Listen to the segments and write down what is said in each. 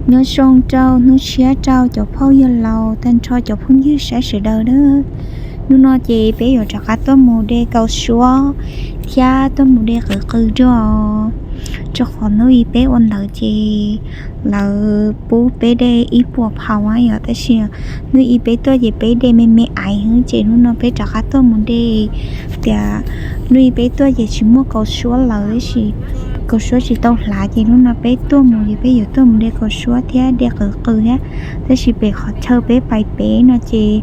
Nyob zoo rau hnub tshiab rau cov phooj ywg laus tag nrho cov phooj ywg saib sawv daws na. Hnub no ces peb yuav rov qab tuaj mus de kaus suab thiab tuaj mus de qwv qws dua, rau qhov hnub ib peb ua ntawd ces lawv pub peb de ib puas phau yom, tab sis hnub ib peb tuaj ces peb de me me aiv xwb, ces hnub no peb rov qab tuaj mus de tias hnub ib peb tuaj ces tsis muaj kaus suab lawm tab sis kaus suab tsis tau hlav, ces hnub no peb tuaj mus ces peb yuav tuaj mus de kaus suab thiab de qwv qws thiab. Tab sis pem qhov chaw peb pais pem no ces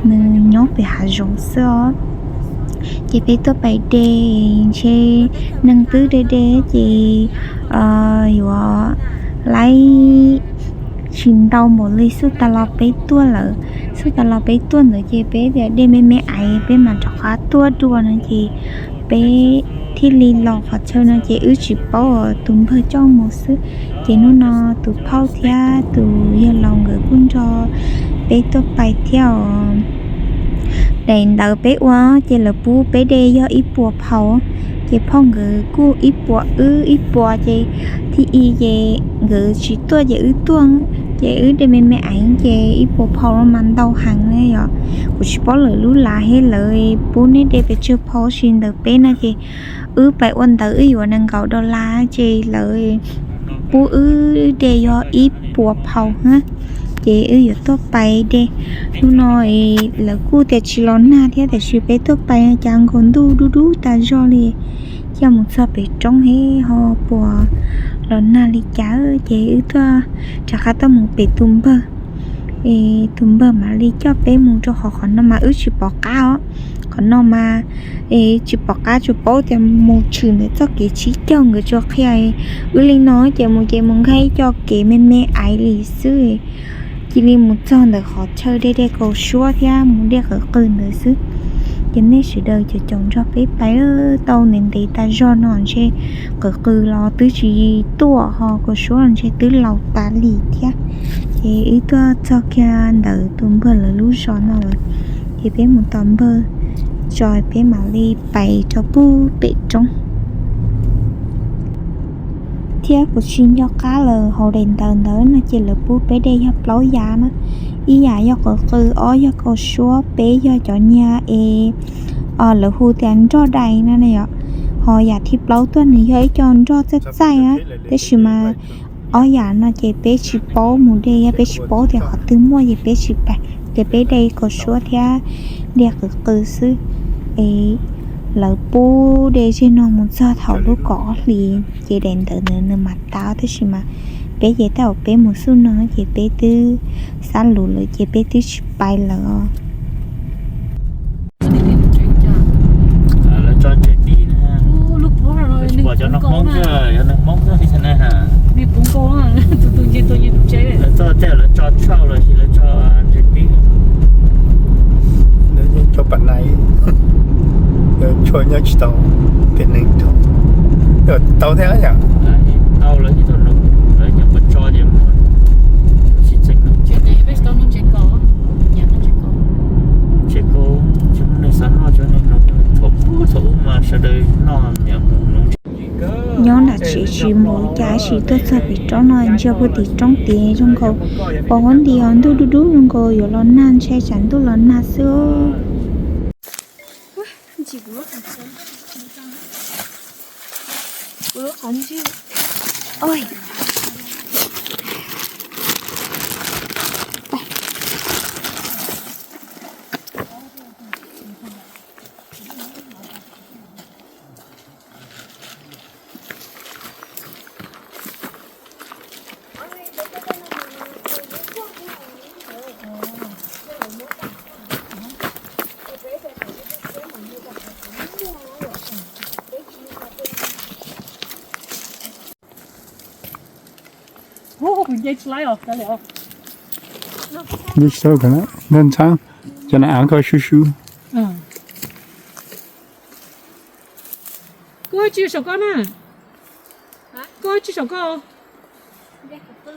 nws nyob pem hav zoov xwb os. Ces peb tuaj pais de, ntshe neeg twb de de ces yuav laib tsis ntau npaum li xub tas los peb tuaj lawm. Xub tas los peb tuaj ntawd ces peb tias de me me aiv peb mam rov qab tuaj dua no ces peb thiaj li los qhov chaw no ces wb tsis paub tus npawg coj mus xwb. Ces hnub no tus phauj thiab tus yawg laus nkawd kuj nrog peb tuaj pais thiab os. Daim ntawv peb ua ces lawv pub peb de yog ib puas phau, ces phauj nkawd kuj ib puas wb ib puas ces thib ib ces nkawd tsis tuaj ces wb tuaj, ces wb de me me aiv ces ib puas phau no mas ntau heev na yom. Kuv tsis paub lawv lub lav thiab lawv pub neb de pes tsawg phau sis ntawm peb no ces wb pais ua ntawv wb yuav nees nkaum dollar ces lawv pub wb de yog ib puas phau na. Ces wb yuav tuaj pais de. Hnub no lawv kuj tias tsis los nag thiab tiam sis peb tuaj pais cas nkaus ntuj dub dub tas zog li. Coj mus txog pem roob he ho puas los nag li cas ces wb tuaj rov qab tuaj mus pem tus npawg. Es tus npawg mam li coj peb mus rau qhov qhov no mas wb tsis pom qab os. Qhov no mas tsis pom qab, tsuas paub tias mus tshwm ntawm txoj kev tshib caug nkawd tsuas qhia wb li no ces mus ces mus nkag ib co kev me me aiv li xwb. Cia li mus txog ntawm qhov chaw de de kaus suab thiab mus de qwv qws ntawd xwb. Ces nej sawv daws caum caum nrog peb pais tau ntev ntev tas zog no ntshe qwv qws los twb tsis tuaj ho kaus suab los ntshe twb laus tas li thiab. Ces wb tuaj txog kiag ntawm tus npawg lawv lub zos no lawm, ces peb mus tos npawg tso peb mam li pais rau pub pem roob. Thiab kuv tsis nco qab lawm, hauv daim ntawv ntawd no ces lawv pub peb de yog plaub yam na. Ib yam yog qwv qws, ob yog kaus suab, peb yog cov niag es lawv hu tias nroj dais no na yom. Ho yam thib plaub tuaj nws yog ib co nroj txaij txaij na, tab sis mas ob yam no ces peb tsis paub mus de, yog peb tsis paub tias qhov twg muaj ces peb tsis pais, ces peb de kaus suab thiab de qwv qws xwb. Es lawv pub de zeg no mus txog thaum lub kaum ob hlis ces daim ntawv ntawd nws mam tas, tab sis mas peb ces tej zaum peb mus xub no ces peb twb xab lus lawm ces peb twb tsis pais lawm os. Lawv tso ntses pib na. Lawv tsis pom cov no Hmoob xwb, cov no Hmoob xwb li na. Lawv txoj tej lawv tso tshauj los sis lawv tso ntses pib. Lawv yeej tso pas nais, lawv tshua nyob tsis tau, tias neeg tau thiab yom. Tau lawv yeej tau, lawv nyob puas tso ces muaj tsis txeeb. Tsev kau, tsis muaj neeg xav noj, tsuav neeg noj, thaum ub thaum ub mas sawv daws noj niam mus noo. Nyob nram tsev tsis mus cas sis tuaj txog pem roob no ntsia puag tim roob tid zoo nkaus pom huab nti os, ntuj dub dub zoo nkaus yuav los nag, ntshai tsam ntuj los nag xwb. Ntshab, cov no av koj sub sub. Koj tsis saum koj na. Koj tsis saum koj. Koj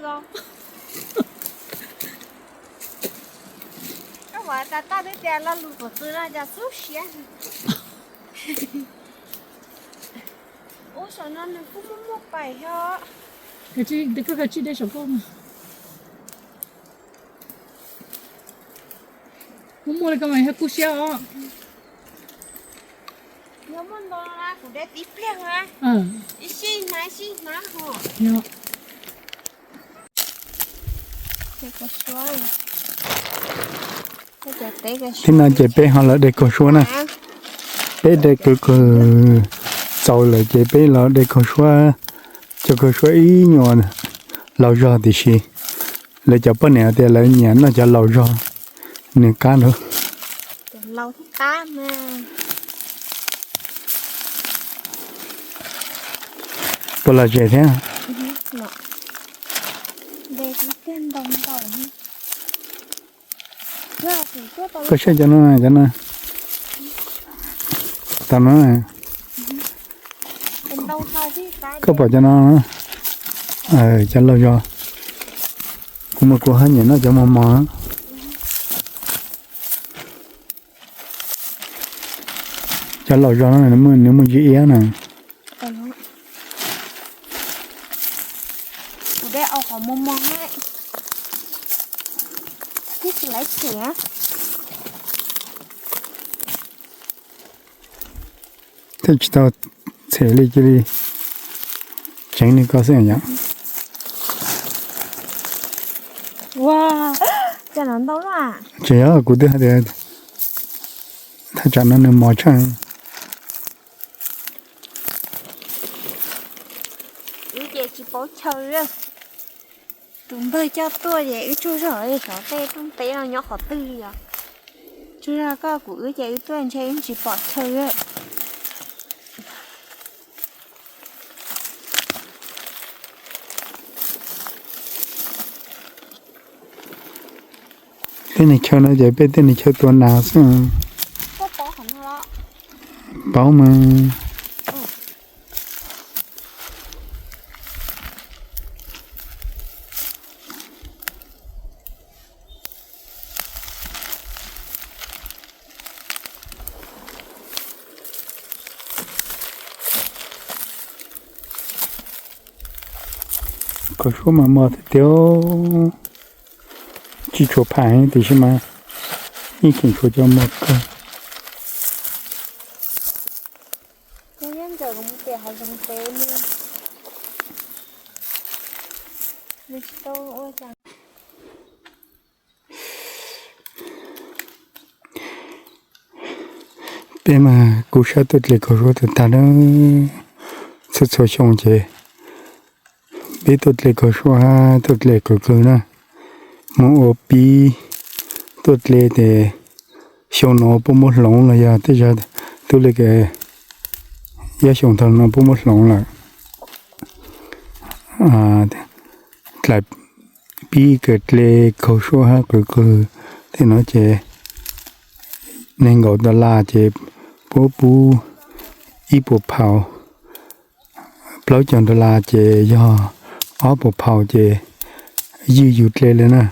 muab tas toj twb tias lo lus qhov twg no cas xub siab. Ub, saum no nws kuj muaj muaj pais thiab. Koj kav tsij de saum koj mas. Muaj li ko mas yog kuj siab os. Yog muaj ntau na kuv de tib pliag na. Ib sij hnav ib sij hnav ho. Thib no ces peb ho los de kaug suab na. Peb de kaug kawg, txaus lawm ces peb los de kaug suab, cov kaug suab ib nyuag laus zog tiam sis lawv cov poj niam tias lawv nyiam noj cov laus zog, nws qab lawm. Puas lom zem thiab? Koj saib cov no, cov no, tam no, koj pom cov no, cov laus zog, kuv mas kuv haj nyiam noj cov mos mos. Cov laus zog no nws muaj ntsis iab na. Thiab tsis tau txhem li cia li tseev li ko xwb yom. Tsis yog, kuv twb hais tias thaj tsam no nws mos tshaj. Wb ces tsis paub chaw, tus npawg coj tuaj ces wb tsaug zog li xyov tej rooj teb no nyob qhov twg li os. Tsaug zog koj, kuv wb ces wb tuaj ntshe wb tsis pom chaw. Tej niag chaw no ces peb tej niag chaw tua nas xwb. Paub mas. Kaus suab mas mos tiag tiag, tsis tshua pham tiam sis mas yeej tseem tshuav cov mos kawg. Peb mas kuv sab tuaj dle kaus suab tag tag na, txhua txhua xyoo ces peb tuaj dle kaus suab, tuaj dle kaus kawg na, mus ua pib tuaj dle ces xyoo no puab muab hloov los yog tej zaum twb li, yog xyoo thaum no puab muab hloov lawm. Dlais pib kawg dle kaus suab hab qws qws tej no ces nees nkaum dollar ces puab pub ib puas phaus, plaub caug dollar ces yog ob puas phaus ces ywj yus dle li na.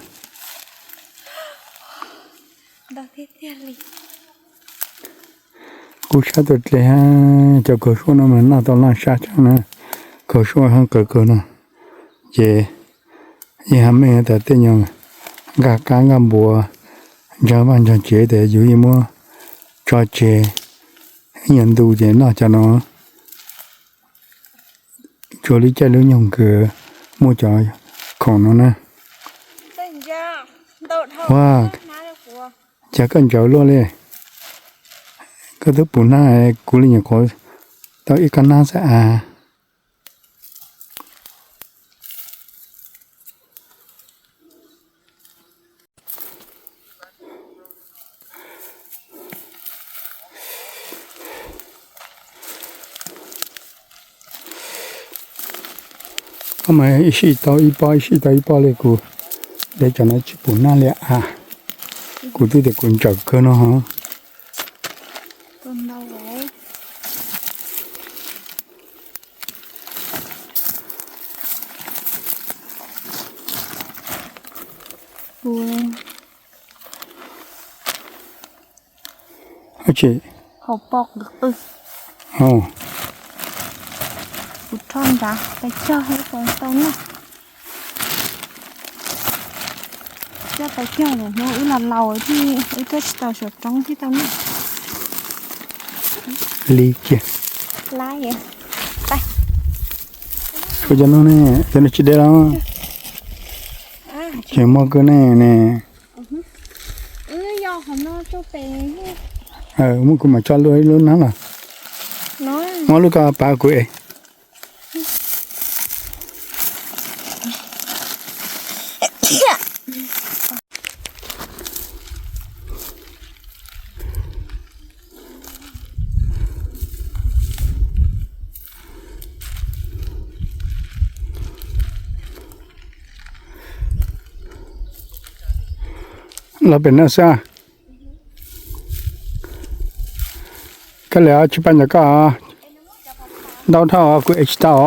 Kuv sab tuaj dle hab cov kaus suab no mas noj tau laj sab tshaj na, kaus suab hab qws qws no ces yeej hab meej tas tej nyuag nkag qab nkag npua, ntsaag vaj ntsaag tsev tas yus yeej muab tso tseg ib nyuag ntu ces noj cov no. Tsuas li caij lub nyoog kws muaj cov khoom no na. Ua, cas koj ntsaws luaj li, koj twb pum hnab, kuv li nyuam qhuav tau ib qab hnab xwb as. Koj mas ib sij tau ib pob ib sij tau ib pob li, kuv de cov no tsis pum hnab li as. Kuv twb tias kuv ntsaws kawg no hov. Tsis, hauv pob qws qws. Kuv rho nrad pes tsawg li puas tau noj. Coj tau kiag hnub wb los laus thiab, wb tuaj tsis tau saum roob thiab tau ne. Li kiag. Kuv cov no ne, cov no tsis deb los. Tseem muaj kawg ne ne. Muab kuv mam tso luaj ib lub nab los. Muab lub ko pav kuv es. Los pem no xwb. Koj lawm tsis pab ntawm koj. Ntau dhau kuv ev tsis tau.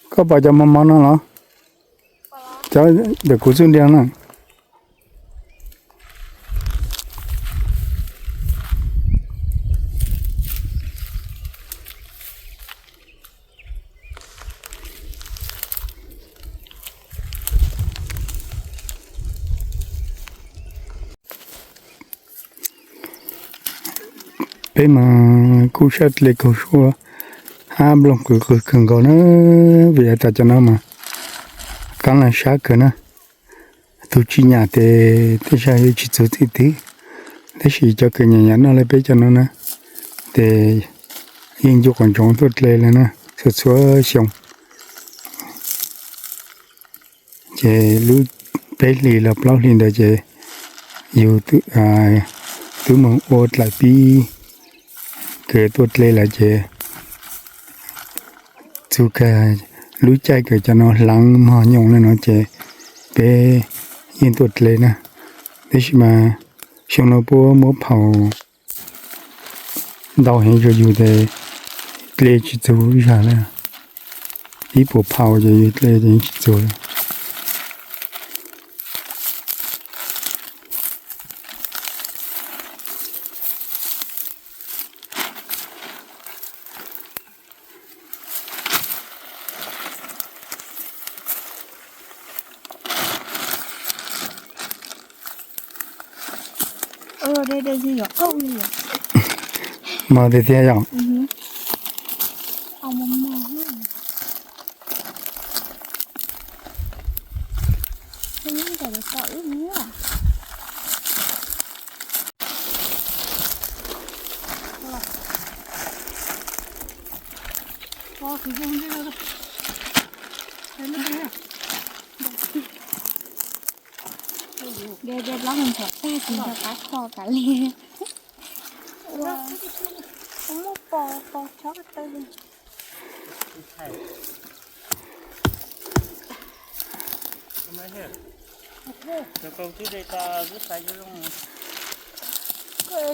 Koj pom cov mos mos no los? Cov ntawm kuv txuj ntiag na. Peb mas kub sab dle kaug suab hab nplooj qws qw kawg nkaus na, vim tas cov no mas kab lag sab kawg na. Tus tsis nyam tes tej zag yuav tsis txug txij twg, tab sis cov kws nyam nyam noj li peb cov no na, ces yeej ncu qhov ntsoov tuaj dle li na, txhua txhua xyoo. Ces lub peb hlis los plaub hlis ntawd ces yus twb mus ua dlaim pib kws tuaj dle lawm ces txug kag lub caij kws cov no hlaav mog nyoos li no ces peb yeej tuaj dle na. Tab sis mas xyoo no puab muab phaus ntau heev rua yus tes dle tsis txug ib zag li. Ib puas phaus ces yus dle tsis txug li. Mos tiag tiag yom. Dej dej plaub hau ntxhov tag tsis nco qab kho kav li. Muaj pos pos chob ko taw li.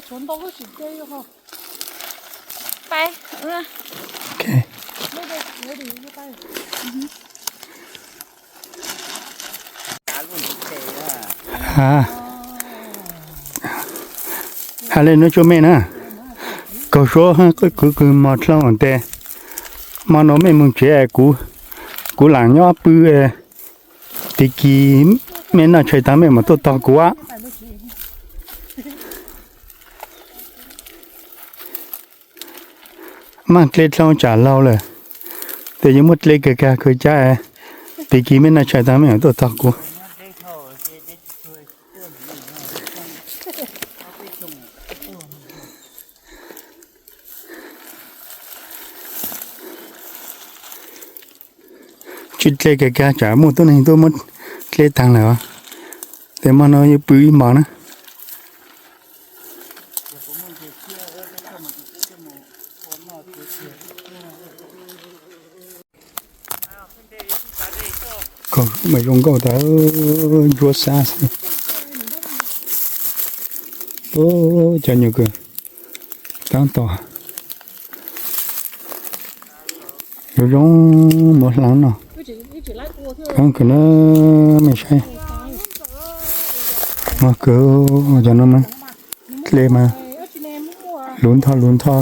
Tshuav ntau lub tsis dej. Has le nuav tsuas mej na, kaug suab kwv kws mos dlhau tes, hmo no mej moog tsev, kuv lam nyob pw, pig kig mej noj tshais taag mej mam tuaj tog kuv. Maaj dle dlhau tsam laug lawm, tes yuav muaj dle kawg kag kawg cab, pig kig mej noj tshais taag mej mam tuaj tog kuv. Tsi dle kawg kag tsam muaj tuab neeg tuaj muab dle taag lawm, tes hmo no yuav pw ib hmos na. Mas zoo nkauj tas, ntsuab sab xwb. Cov nyuam kws taab tom zoo zoo, muab hlab no. Kaab kawg na, mej saib. Muaj kawg cov no mas, dlej mas luv ntho luv ntho.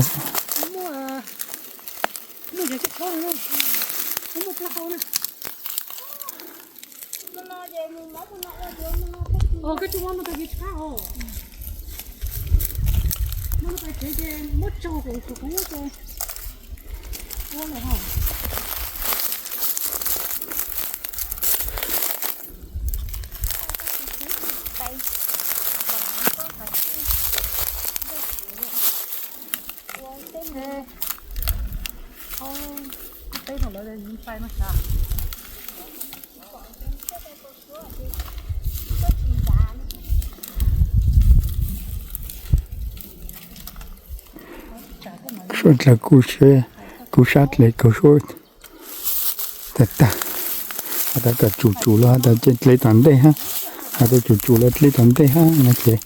Suav dlawg kuj sab dlej kaug suab tag tag. Has tas tsum tsum los has tas dlej tom ntej hab, has tas tsum tsum los dlej tom ntej hab no ces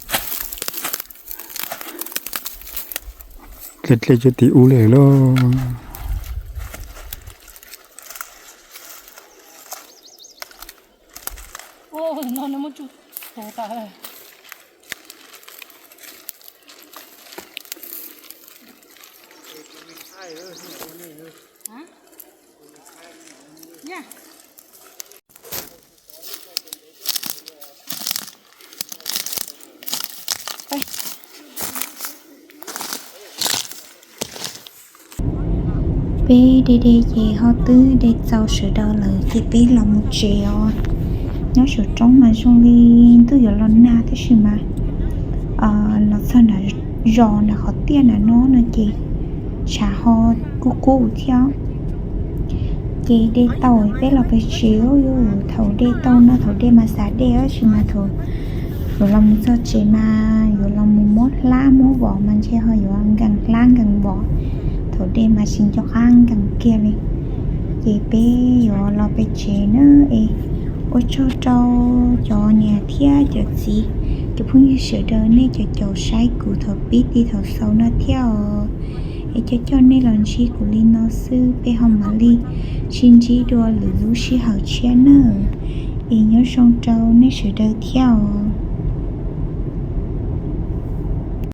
dlej dlej tsuas tim ub le lauj. Peb de de ces ho twb de txaus sawv daws lawm ces peb los mus tsev os. Nyob saum roob mas zoo li ntuj yuav los nag tab sis mas los txog nram zos nram qhov tiaj nram no no ces tshav ho kub kub thiab. Ces de tau peb los pem tsev, thaum de tau no thaum de mas xav de tab sis mas thaum yuav los mus txog tsev mas yuav los mus muab hlab muab vov mas ntshe ho yuav nkees hlab nkees vov, thaum de mas tsis nco qab nkees kiag li. Ces peb yuav los pem tsev na es ua tsaug rau cov niam thiab cov txiv, cov phooj ywg sawv daws nej cov caum saib kuv thaum pib txij thaum xaus no thiab os. Es coj coj nej los ntsib kuv li no xwb, peb ho mam li sib ntsib dua lwm lub sij hawm tshiab nawb. Es nyob zoo rau nej sawv daws thiab os.